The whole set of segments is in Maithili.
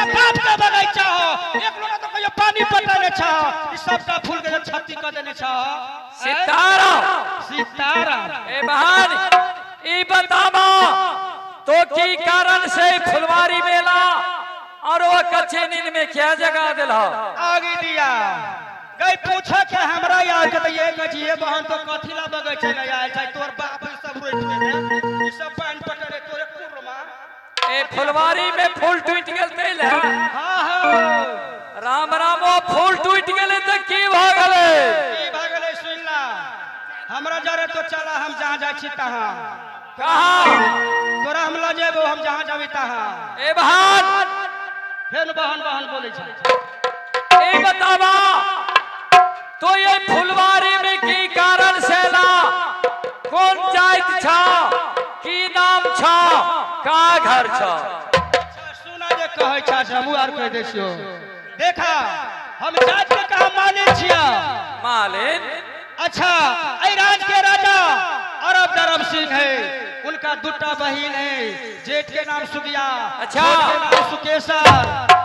तोरा बाप के बगैचा हो, एक लोटा तो कहियो पानी पटेने छ, ई सबटा फूल के क्षति क देने छ। सीताराम। सीताराम। ए बहन, ई बताबा तो की कारण से फुलवारी मेला और वो कच्चे नींद में क्या जगा दिल हो? आगे दिया गई पूछा के हमरा यार के तो ये कह छी, ये बहन तो कथी ला बगैचा में आयल छै, तोर बाप ई सब रोपि देने, ई सब पानि पटेने तोरे कुरमा। ए फुलवारी में फूल टूट गेल तै ले। हाँ हाँ। राम राम, ओ फूल टूट गेले त की भ गेलै? की भ गेलै सुन ला, हमरा जरे तो चला, हम जहाँ जाइ छी तहाँ। कहाँ? तोरा हम ल जेबो, हम जहाँ जाबी तहाँ। ए बहन, फेन बहन बहन बोलै छै। ए बताबा तो ये फुलवारी में की कारण से ला, कौन जाइत छा, की नाम छा, का घर छा? अच्छा सुना जे कहै छा से हमहूँ आर कहि दै छियौ। देखा हम जात के कहाँ मालिक छिया? मालिक। अच्छा, एहि राज के राजा अरब दरब सिंह है, उनका दूटा बहिन है, जेठ के नाम सुगिया, अच्छा। छोट के नाम सुकेशर।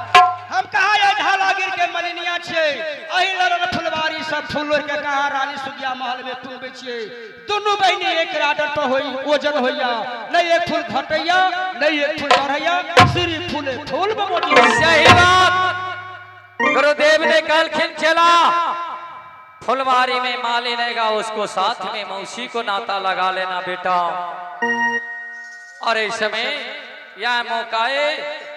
हम कहा ये ढालागिर के मलिनिया छे, अही लड़न फुलवारी सब फूल लोढ़ के कहाँ रानी सुगिया महल में तुमबे छे। दुनू बहिनी एक राडर पर होई ओजन होइया, नहीं एक फूल घटैया नहीं एक फूल बढ़ैया, सिरी फूले फूल बमोजी। सही बात गुरुदेव ने कहलखिन चला फुलवारी में माली लेगा, उसको साथ में मौसी को नाता लगा लेना बेटा। और इस समय यह मौका है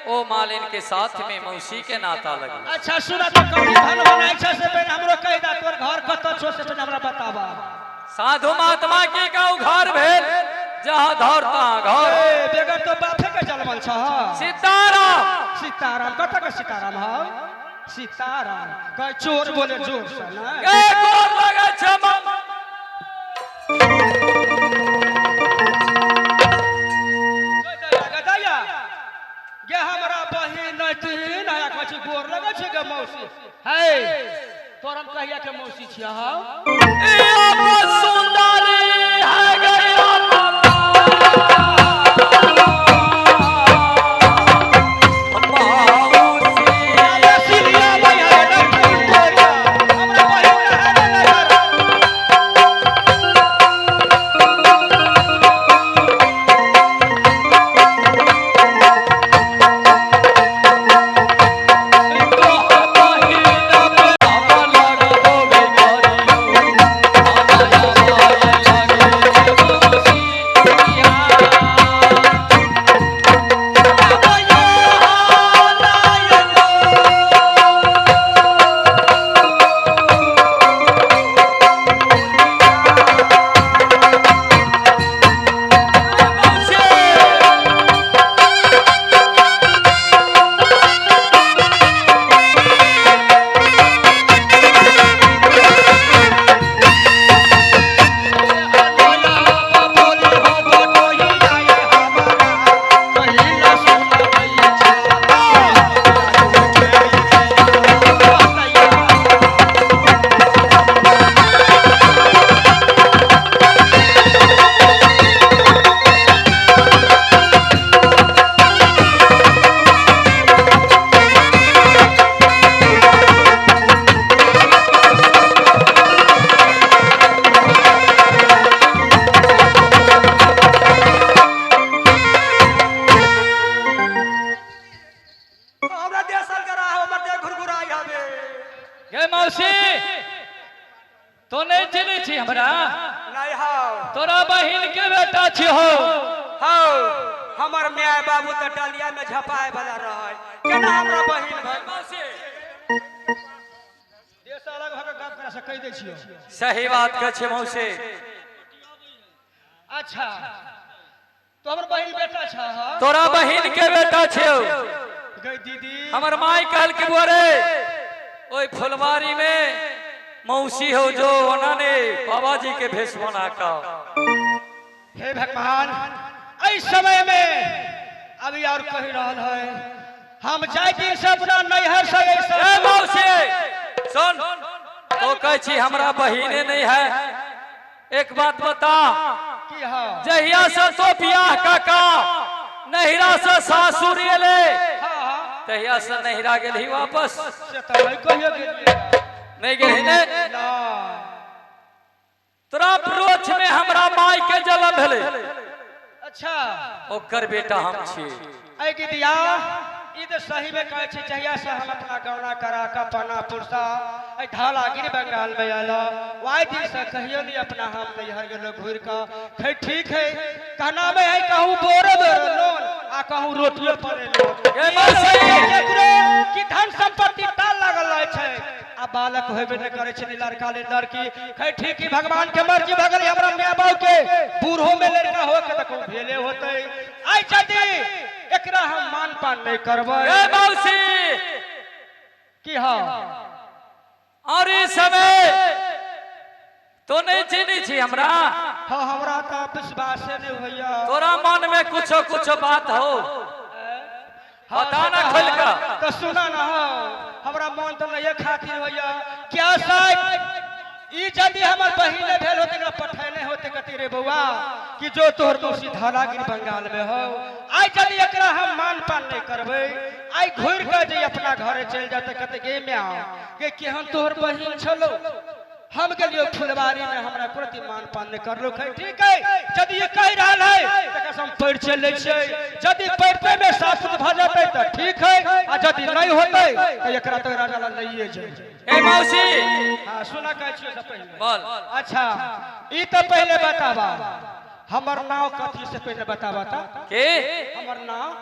ओ मालिन के साथ में मौसी के नाता लगे। अच्छा सुना तो कभी धन बनाई छे से पहले हमरो कह दा तोर घर कत छो से पहले हमरा बतावा। साधु महात्मा के गाँव घर भेल जहाँ धर तहाँ घर। ए बेगर तो बापे के जन्मल छ। सीताराम। सीताराम कत के सीताराम हौ? सीताराम कह चोर बोले जोर से ना। ए गोर लगे छे गे हमरा बहिन नहीं तीन आया कहै छी गोर लगे छै गे मौसी। हे तोर हम कहिया के मौसी छिया हौ? ए सुंदरी है गया तो नहीं चिन्है छी हमरा? नहीं हौ। तोरा बहिन के बेटा छी हो। हौ, हमर my बाबू तो डलिया में झपाए वाला रहे, केना हमरा बहिन भइल? मौसी देश अलग भऽ के गप करा से कहि दै छियौ। सही बात कहै छै मौसी। अच्छा तो हमर बहिन बेटा छ? तोरा बहिन के बेटा छियौ। गई दीदी हमर माई कहल के बोरे ओई फुलवारी में मौसी हो जो उन्होंने बाबा जी के भेष बना का। हे भगवान, इस समय में अभी और कह रहल है हम जाय दिन से अपना नैहर से। ए मौसी सुन, तो कह छी हमरा बहिने नहीं है। एक बात बता, की हाँ? जहिया से तो बियाह काका नहिरा से सासुर एले, हाँ। तहिया से नहिरा गेलही वापस? से तऽ नहि कहियो गेलियै। नहीं गेलही ने? ना। तोरा प्रोछ में हमरा माय के जन्म भेलै। अच्छा। ओकर बेटा हम छी। ऐ गिदिया, ई तऽ सही में कहै छै, जहिया से हम अपना गौना करा कऽ पना पुरसा एहि ढालागिर बंगाल में आयल, ओहि दिन से कहियो नहीं अपना हम नैहर गेलो घुरि कऽ। खैर ठीक है, कहना में है कहूँ बोरे बोरे लोन आ कहूँ रोटियो पड़े लोन। गे मौसी! केकरो कि धन संपत्ति ताल लागल रहै छै आ बालक होबे नहि करै छै, लड़का ले लड़की। खैर ठीक ही, भगवान के मर्जी भऽ गेलै, हमरा माय बाप के बूढ़ो में लड़का हो के तऽ कहूँ भेले होतै। आइ यदि एकरा हम मान पान नहि करबै। गे मौसी! की हाँ? और इस समय तो नहीं चिन्ही छी हमरा? हाँ, हमरा तऽ विश्वासे नहि होइया। तोरा मन में कुछो कुछो बात हो, बता ना खोल कऽ। तऽ सुना ना हो, हमरा मन तऽ नहीं खातिर होइया। क्या साहब, ई यदि हमर बहिने भेल होते, एकरा पठेने होते कति रे बौआ कि जो तोहर मौसी धारागिर बंगाल में हो। आइ यदि एकरा हम मान पान नहीं करबै, आइ घुरि कऽ जे अपना घरे चलि जेतै, कते गे म्या गे, केहन तोहर बहिन छलो, हम गेलियो फुलवारी में, हमरा प्रति मान पान नहीं करलो। खै ठीक है, यदि ये कहि रहल है तऽ हम पैर चलि लै छियै। यदि पैरते में सासुत भऽ जेतै तऽ ठीक है, आ यदि नहीं होतै तऽ एकरा तऽ राजा लग लइए जेबै। ए मौसी! हाँ, सुना, कहै छियौ से पहिले। बोल। अच्छा, ई तऽ पहिले बताबा, हमर नाव कथी से पहिले बताबा ता। के? हमर नाव।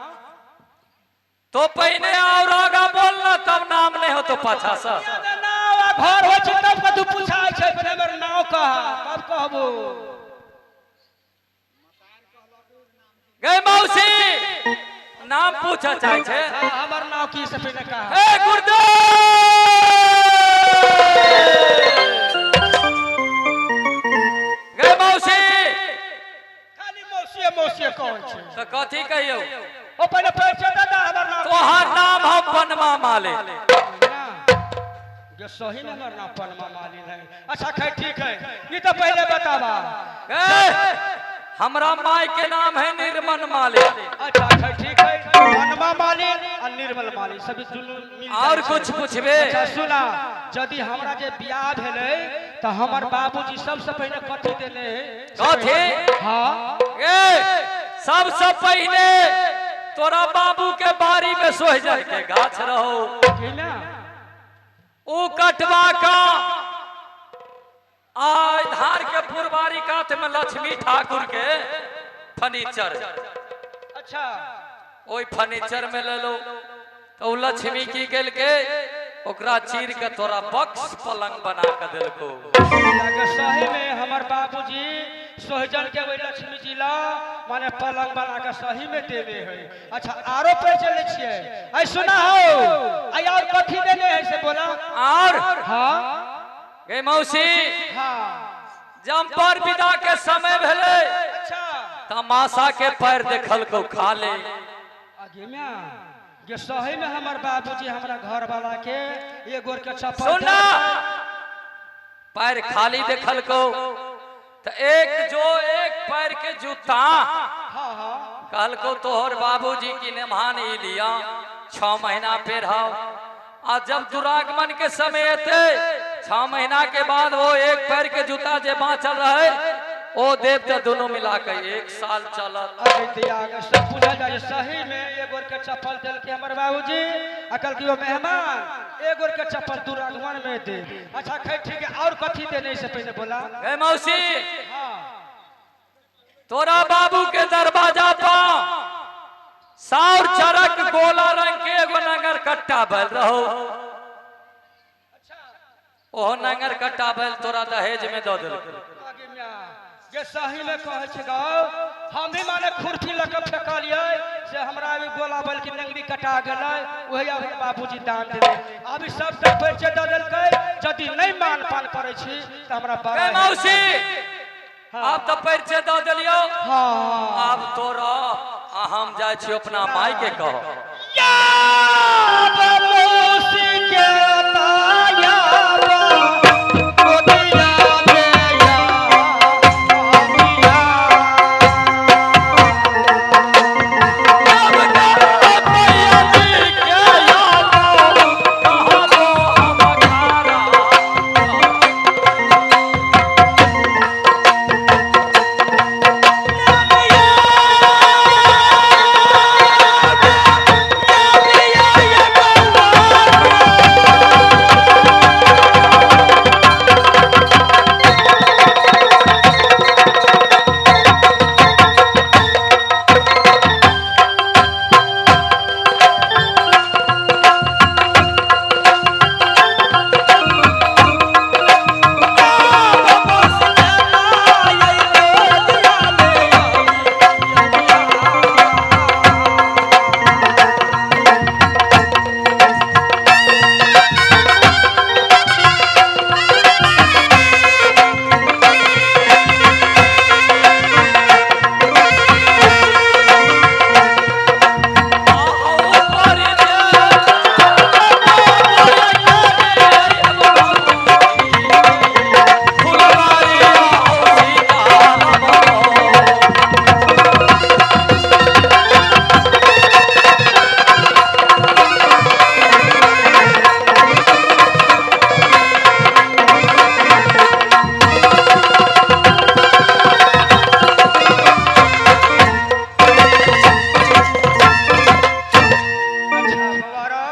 तो पहिने और आगा बोलना, तब नाम नहीं हो तो पाछा से। नाव आ घर होइ छै तब कतू पूछाइ छै। पहिले हमर नाव कह, तब कहबो। गे मौसी, नाम पूछा चाहे छे? हाँ, हमर नाव की से पहिले कह। ए गुरुदेव! गे मौसी! खाली मौसी मौसी कहै छै। तो कथी कहियो? ओ पहिले परिचय दादा, हमर नाम। तोहार नाम हम पनमा माले। ना, जो सही में हमर नाम पनमा मालिन है। अच्छा खैर ठीक है, ई तऽ पहिले बताबा। ए, हमरा माय के नाम है निर्मल माले। अच्छा खैर ठीक है, पनमा मालिन आ निर्मल मालिन सभी दुनू मिल और जाइ छै। कुछ पूछबे? अच्छा सुना, यदि हमरा जे बियाह भेलै तऽ हमर बाबूजी सबसे पहिने कथी देने है? कथी? हाँ। ए, सबसे पहले तोरा बाबू के बाड़ी में सोहजन के गाछ रहो। की ना? ऊ कटवा का आ धार के पुरबारी कात में लक्ष्मी ठाकुर के फर्नीचर। अच्छा। ओहि फर्नीचर में ले लो तो उ लक्ष्मी की केलके, ओकरा चीर के तोरा बक्स पलंग बना के देलको। लागे सही में हमर बाबूजी सोहजन के वही लक्ष्मी जी ला माने पलंग बना के सही में देने है। अच्छा, आरो पे चले छियै। ऐ सुना हो, ऐ और कथी देने है से बोला। और? हाँ। गे मौसी! हाँ। जम्पर विदा के समय भेलै। अच्छा। तमाशा के पैर देखलको खा ले। आगे में जे सही में हमर बाबूजी हमरा घर वाला के एक गोर के चप्पल सुनना, पैर खाली देखलको तो एक जो एक पैर के जूता हाँ हाँ कहलको तोहर बाबूजी की नेमान ई लिया, 6 महीना पेरहाओ आ जब दुरागमन के समय एते 6 महीना के बाद वो एक पैर के जूता जे बाँचल रहे ओ देव तो दोनों मिला के एक साल चलत। अरे दिया सब बुझल जाय, सही में एक गोर के चप्पल देलके हमर बाबूजी आ कहलकै ओ मेहमान, एक गोर के चप्पल दुरागमन में दे। अच्छा खैर ठीक है, और कथी देने से पहले बोला। गे मौसी! हाँ। तोरा बाबू के दरवाजा पर साउर चरक गोला रंग के एगो नंगर कट्टा बैल रहो। ओहो नंगर कट्टा बैल तोरा दहेज में दऽ देलको। आगे मियाँ, जे सही में कहै छै गौ, हम भी माने खुरपी लऽ कऽ फेकलियै से हमरा अभी गोला बल के नंगरी कटा गेलै। वही अभी बाबूजी दान देले, अभी सब सब परिचय दऽ देलकै। यदि नहि मान पान करै छी तऽ हमरा बड़ा गे मौसी! आब तऽ परिचय दऽ देलियौ। हाँ। आब तोरा आ हम जाइ छी अपना माय के कह। या मौसी के ताया गोदिया में या गोदिया। अब मैया जी के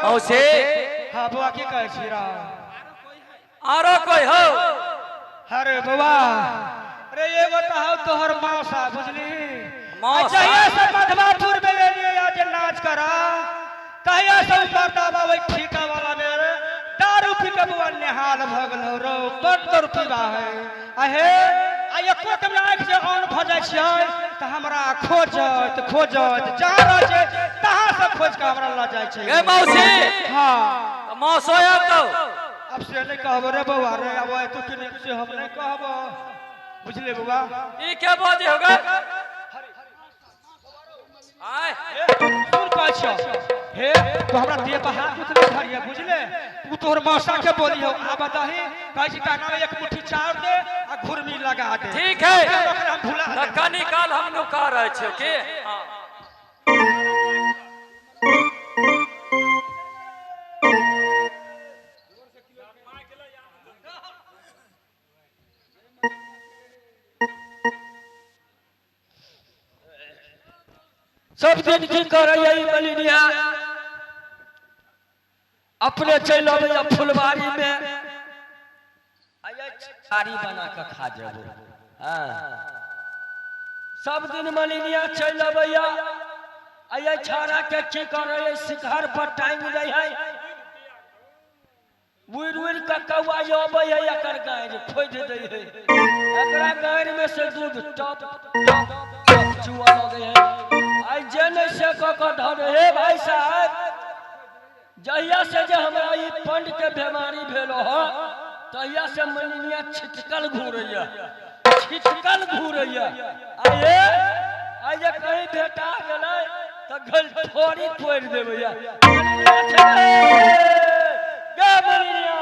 मौसी। हाँ बउआ की कहै छी रा? आरो कोई हो? अरे बउआ अरे एगो तो हौ तोहर मौसा बुझली। मौसा? जहिया से मधवापुर में एलियै जे नाच करा तहिया से ऊपर दाबा वही ठीका वाला मेरे दारू पी के बउआ निहाल भऽ गेल हौ रौ, बड़ दारू पीबा है। अहे आ एको के आँखि जे ऑन भऽ जाइ छियै तऽ हमरा खोजत खोजत जहाँ रहै छै तहाँ से खोज के हमरा लऽ जाइ छै। गे मौसी। हाँ मौसो आयब तो? अब से नहीं कहबो रे बउआ रे, अब तू के नहीं से हम नहीं कहबो बुझले बउआ। ई के बाजे होगा? आय सुन कहै छियौ हे तो हमरा देह पर हाथ उठले धरिए बुझले, तू तोहर मौसा के बोली हो आ बताही कहै छी काना में एक मुट्ठी चाउर दे आ घुरमी लगा दे। ठीक है हम भुला त कनी काल हम नुका रहे छियो के। हां सब दिन की करैया ई मलिनिया, अपने चलि अबैया फुलबाड़ी में आरी बना के खा जेबो। हाँ सब दिन मलिनिया चलि अबैया आ छाड़ा के की करैया शिखर पर टांगि दै है, उड़ि उड़ि के कौआ अबै है एकर गारि खोदि दै है, एकरा गारि में से दूध टप टप टप चुअ लगै है। आई जे नहीं से कऽ के धर हे भाई साहब, जहिया से जे हमरा ई पंड के बीमारी भेल हो तहिया से मलिनिया छिटकल घूरैया, छिटकल घूरैया। आये आइ जे कहीं भेटा गेलै तऽ गलठोरी तोड़ि देबैया। मलिनिया छै गे मलिनिया।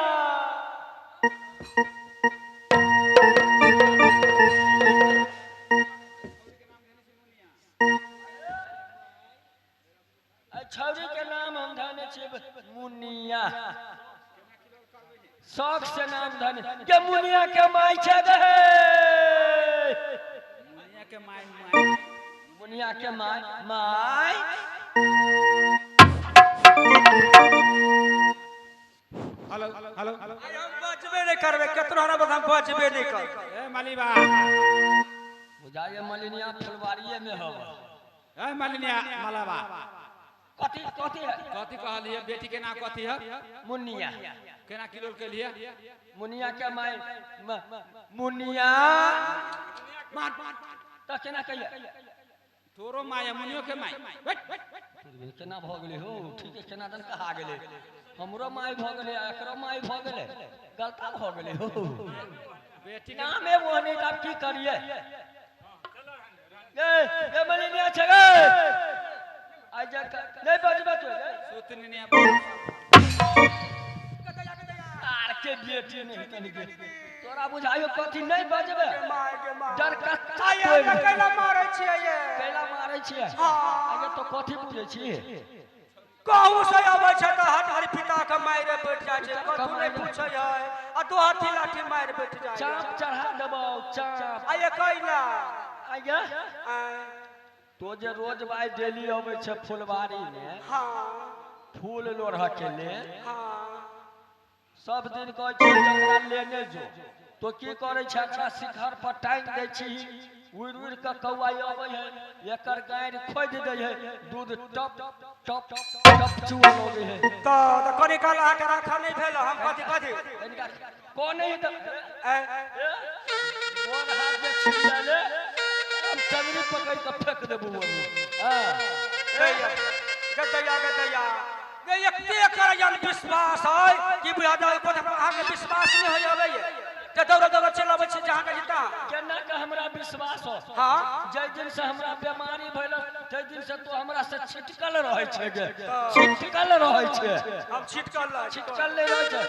छौरी के नाम हम धने छियै मुनिया, शौक से नाम धने के मुनिया के माय छै गे। मुनिया के my, Muniya के my my. Hello hello हम बचबे नहीं करबे केतनो हमरा बस हम बचबे नहीं करबे। ए मालीबा बुझाइए मलिनिया फुलवाड़िए में हवा। ए मलिनिया मलाबा कथी कथी है? कथी कहलिए बेटी के नाम कथी है? मुनिया। केना किलो के लिए? मुनिया के my Muniya त केना कहिए? तोरो my मुनियो के my. केना भऽ गेलै हो? ठीक है केना दन कहा गेलै? हमरो my भऽ गेलै एकरो my भऽ गेलै, गलता भऽ गेलै हो। बेटी के नाम एगो नहीं त आब की करिए? ए ए मलिनिया छै गे। आई जा नहीं बजबे तो सुतनी तार के बेटी नहीं तनी के तोरा बुझाइयो कथी नहीं बजबे डर कच्चा कैला मारै छियै ये? कैला मारै छियै? हां आगे तो कथी बुझै छी? कहूं से अबै छै तऽ हट हरि पिता के मारे बैठ जाइ छै, कथू नहीं पूछै है आ दो हाथी लाठी मारि बैठ जाइ। चाप चढ़ा देबौ चाप। आ ये कैला आगे तो जे रोज भाई डेली अबै छै फुलबाड़ी में। हाँ फूल लोढ़ के लेल। हाँ सब दिन कहै छै जकरा लेने जो तो की करै छै एकरा शिखर पर टांगि दै छी, उड़ि उड़ि के कौआ अबै है एकर गारि खोदि दै है, दूध टप टप टप चुअ लगै है। तऽ कनी काल अहाँके राखल नहि भेल हम कथी कथी कोन नहीं तऽ गोर हाथ जे छिड़ियाले हम चंगरी पकड़ि के फेंक देबौ ओनी। हां गदैया गदैया ये एकते करैया विश्वास है कि बुझा जाय पर अहाँके विश्वास नहि होय अबैया जे दौड़ दौड़ चलि अबै छी जहाँ के जिता। केना के हमरा विश्वास हो? हाँ जाहि दिन से हमरा बीमारी भेल ताहि दिन से तो हमरा से छिटकल रहै छै गे, छिटकल रहै छै। हम छिटकल छिटकल नहि रहै छै।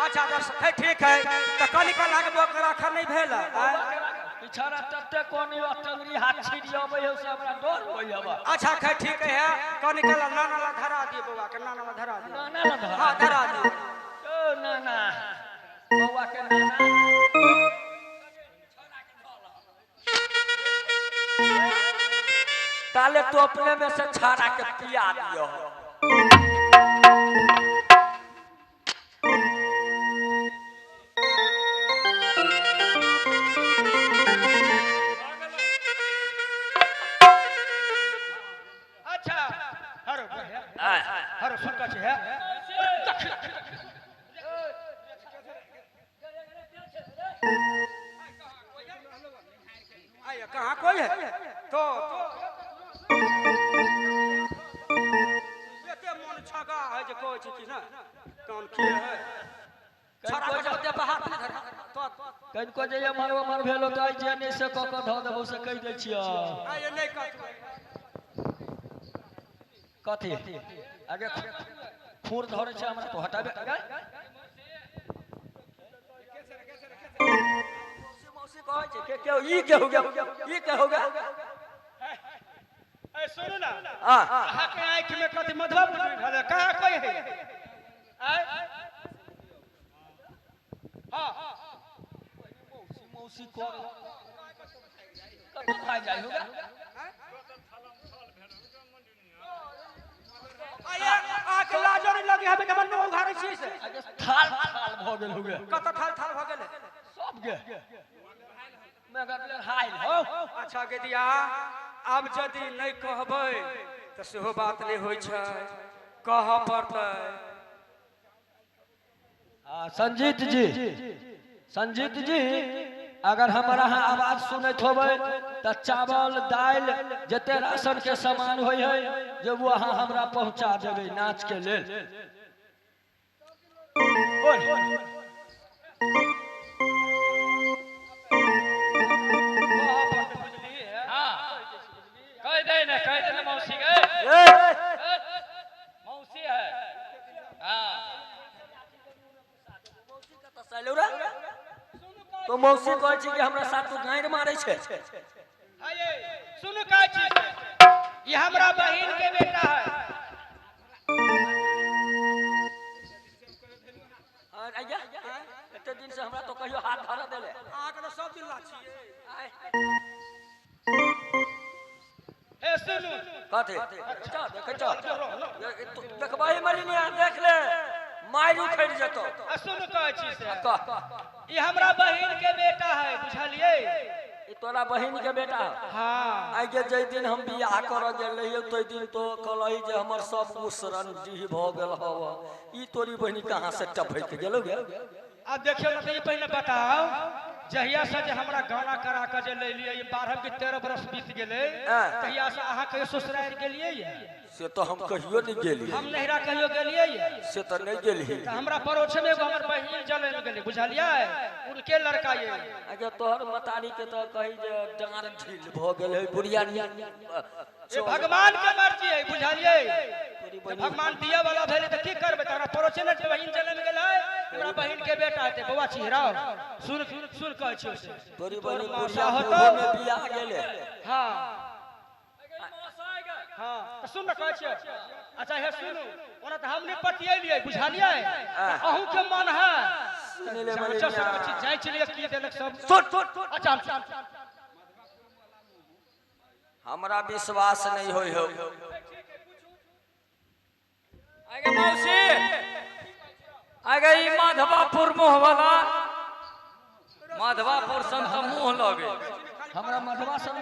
अच्छा दर्शक ठीक है तऽ कनी काल अहाँके बौआ के राखल नहि भेल। पिछाड़ा तते कोनी टंगरी हाथ छिड़ अबै है से हमरा डर होइ हवा। अच्छा खै ठीक है कनी काल नाना ला धरा दिए बौआ के, नाना ला धरा दिए। नाना ला धरा? हां धरा दिए। ओ नाना बौआ के नाना ताले तो अपने में से छाड़ा के पिया दियो। छी है आया कहाँ कोई है तो एते मन छगा है जे कहै छी कि ना कान की है छड़ा के जब हाथ नहीं धर तो कनको जे एम्हर ओम्हर भेलो तऽ आइ जे नहि से कऽ कऽ धऽ देबौ से कहि दै छियौ। आया नहीं कह कथी आगे खूर धरै छै हमरा तो हटाबे मौसी कहै छै के के ई के हो गया ई के हो गया। ए सुनू ना हां अहाँ के आँखि में कथी मधुआ भेल कहाँ कोई है आय हां मौसी मौसी कर कत भाग जाइ होगा। आया आँख लाजो नहीं लगे हबे हमर नो उघारै छी से आगे थाल थाल भ गेल होगे कत थाल थाल भ गेल सब गे मैं गरले हाइल हो। अच्छा गेदिया आब यदि नहीं कहबै तऽ सेहो बात नहीं होइ छै कह पड़तै। संजीत जी संजीत जी अगर हमारा अहाँ आवाज सुनैत होबै तऽ चावल दालि जते राशन के सामान होइ है जे वो अहाँ हमरा पहुँचा देबै नाच के लेल। बोल कह दे ना कह दे ना मौसी के मौसी है। हाँ तो मौसी कहै छै कि हमरा साथ तू गांड मारै छै। आये सुन का चीज ये हमरा बहिन के बेटा है। और आया एते दिन से हमरा तो कहियो हाथ धरा देले अहाँ के तऽ सब दिन ला छियै। ए सुनू कथी अच्छा देखै छ देखबही मलिनिया देख ले मारि उखड़ि जेतौ। आ सुन कहै छी से कह ये हमरा बहिन के बेटा है बुझलियै। ई तोरा बहिन के बेटा है। हाँ आइ के जै दिन हम बियाह करऽ गेल रहियै तै दिन तो कहलही जे हमर सब उसरन डीह भऽ गेल हव ई तोरी बहिन कहाँ से टपकि गेलौ गे। अब देखियो ना तो पहले बताओ जहिया से जे हमरा गाना करा के जे ले लिए 12 के 13 बरस बीत गेलै तहिया से अहाँ कहियो ससुराल गेलियै से तो हम कहियो नहीं गेलियै। हम नहिरा कहियो गेलियै से तो नहीं गेलियै। तो हमरा पड़ोस में एगो हमर बहिन जलन गेलै बुझलियै उनके लड़का ये। अगे तोहर मतारी के तो कही जे डाँड़ ढील भ गेल है बुढ़िया ये भगवान के मर्जी है बुझलियै। भगवान दिया वाला भेलै त की करबै त हमरा पड़ोसे ने बहिन जलन गेलै हमरा बहिन के बेटा हेतै बौआ छिहराओ सुन सुन कहै छियौ से तोरी बहिन मौसा बुढ़िया होतौ में बियाह गेलै। हाँ हाँ तो सुन न कहै छियौ। अच्छा हे सुनू ओना त हम नहि पतियेलियै बुझलियै अहूँ के मन है सुनले जांच सब जांच लिए की देलक सब सुन सुन। अच्छा हमरा विश्वास नहीं होय हो। आगे मौसी आगे ई माधवापुर मुँह वाला माधवापुर सन तऽ मुँह लगे हमरा मधवा सन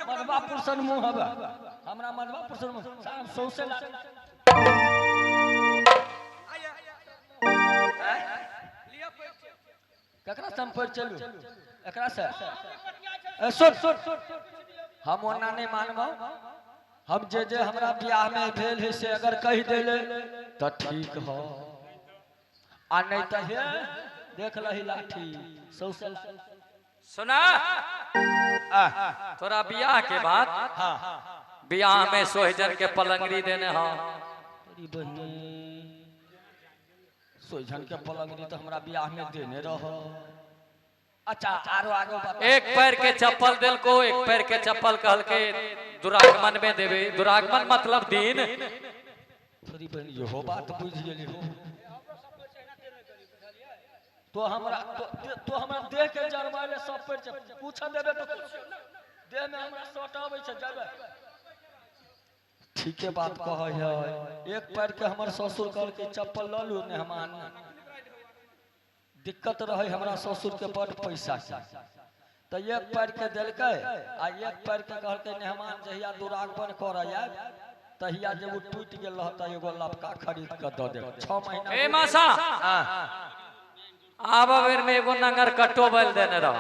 मधवापुर सन मुँह हवे हमरा मधवापुर सन मुँह सौंसे ककरा संपर्क चलू एकरा से सुन सुन हम ओना नहीं मानबौ। हम जे जे हमरा बियाह में भेल है से अगर कहि देले तो ठीक हो आ नहीं तो हे देख लही लाठी सौंसे। सुना तोरा बियाह के बाद हाँ बियाह में सोहजन के पलंगड़ी देने हो। तोरी बहिन सोहजन के पलंगड़ी तो हमरा बियाह में देने रहो। अच्छा आरो आगे बता। एक पैर के चप्पल दिल को एक पैर के चप्पल कहल के दुरागमन में देवे दुरागमन मतलब दिन। तोरी बहिन इहो बात बुझि गेली हो तो हमरा तो हमरा देह के जरमाइले सब पर पूछ देबे तो देह में हमरा सट आबै छै जबे ठीके बात कहै है। एक पैर के हमर ससुर कहलकै चप्पल लऽ लू ने हम दिक्कत रहे हमरा ससुर के बड़ पैसा तो एक पैर के देलकै आ एक पैर के कहलकै मेहमान जहिया दुरागमन करऽ आयब तहिया जे ओ टूटि गेल रहता एगो लबका खरीद के दऽ देब 6 महीना। ए मासा आब बेर में एगो नंगर कट्टो बैल देने रहो।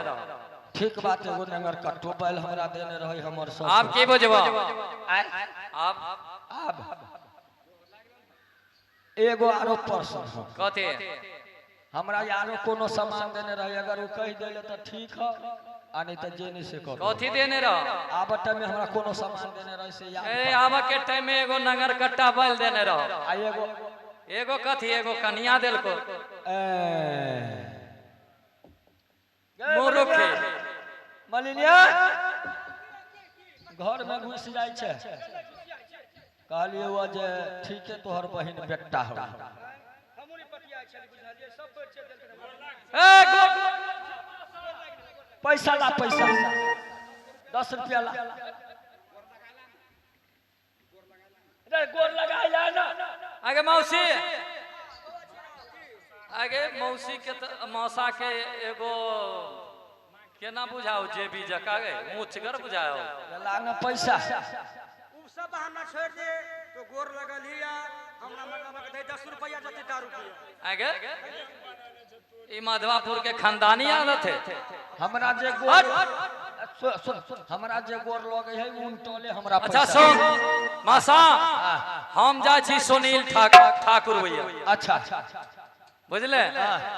ठीक बात, एगो नंगर कट्टो बैल हमरा देने रहे हमर ससुर। आप की बुझबो? आप आब एगो आरो प्रश्न। कथी? हमरा यारो कोनो सामान देने रहे, अगर वो कह देले तो ठीक है आ नहीं तो जे नहीं से कर। कथी देने रहो? आब टाइम में हमरा कोनो सामान देने रहे से याद। ए आब के टाइम में एगो नंगर कट्टा बैल देने रहो। आ एगो एगो कथी? एगो कनिया देलको। ए मूर्ख है। मलिनिया घर में घुस जाय छै। कहलिए वो जे ठीक है तोहर बहिन बेटा हो। ए गो पैसा ला, पैसा 10 रुपया ला। रे गोर लगाए ला ना। आगे मौसी, आगे मौसी के मौसा के एगो केना बुझाओ जेबी जका गे ऊंचगर बुझाओ। ला ना पैसा। उ सब बहाना छोड़ दे तो गोर लगल हिया हमरा मतलब के दे 10 रुपया जते दारू पिया। आगे ई माधवापुर के खानदानी आदत है। हमरा जे गोर हमरा जे गोर लगे है उन टोले हमरा। अच्छा सुन मासा, हम जाइ छी सुनील ठाकुर भैया। अच्छा बुझले?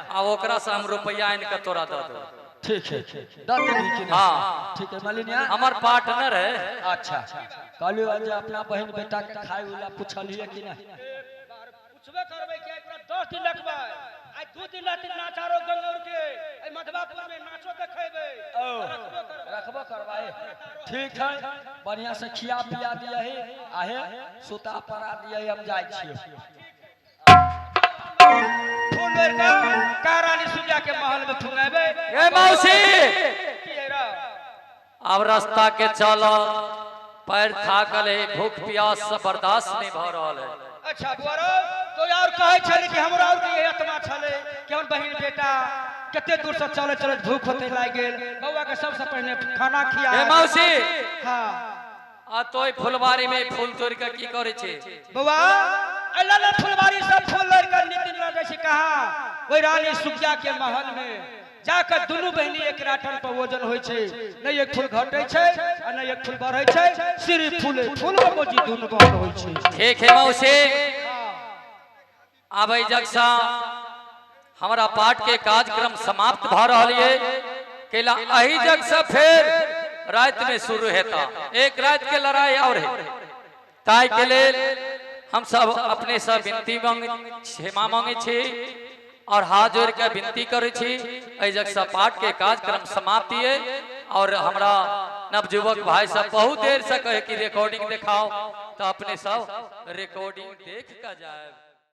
आ ओकरा से हम रुपया आनि के तोरा दऽ देब। ठीक है, दऽ देबही कि नहीं? हाँ। ठीक है मलिनिया, हमर पार्टनर है। अच्छा कहलियो जे अपना बहन बेटा के खाय वाला पूछलिए कि नहीं? पूछबे करबै कि पूरा 10 दिन रखबै, आइ 2 दिन रहतै नाचारो गंगौर के, एहि मधवापुर में नाचो देखेबै। रखबो करवाए। ठीक है, बढ़िया से खिया पिया दिया है, आहे सुता परा दिया है, हम जाइ छियै। फूल लोढ़ के का रानी सुगिया के महल में फुंगेबै। ए मौसी की है रा? अब रास्ता के चल पैर थाकल है, भूख प्यास से बर्दाश्त नहीं भ रहल है। अच्छा बुआरो तो और कहै छलै कि हमरा और के आत्मा छलै कि हमर बहिन बेटा कते दूर से चले चले भूख होते लागि गेल, बौआ के सबसे पहिने खाना खिया। ए मौसी हाँ आ तोय फुलवारी में फूल तोड़ के की करे छी? बौआ अल्लाह ने फुलवारी सब फूल लोढ़ के नितिन लग जाइ छै कहाँ? ओहि रानी सुगिया के महल में जाकर दुनू बहिनी एक राटन पर वजन होइ छै, नहीं एक फूल घटै छै आ नहीं एक फूल बढ़ै छै, सिर्फ फूले फूल बाबूजी दुनू बहन होइ छै। ठीक है मौसी, आब जगसा हमारा पाठ के कार्यक्रम समाप्त भ रहल ये केला अही जग से फिर रात में शुरू हेता, एक रात के लड़ाई और है। ताई के लेल हम सब अपने से विनती मांगे, क्षमा मांगे छी और हाथ जोड़ के विनती करे छी। एहि जग से पाठ के कार्यक्रम समाप्ति है और हमरा नवयुवक भाई सब बहुत देर से कहे कि रिकॉर्डिंग दिखाओ, तो अपने सब रिकॉर्डिंग देख के जाए।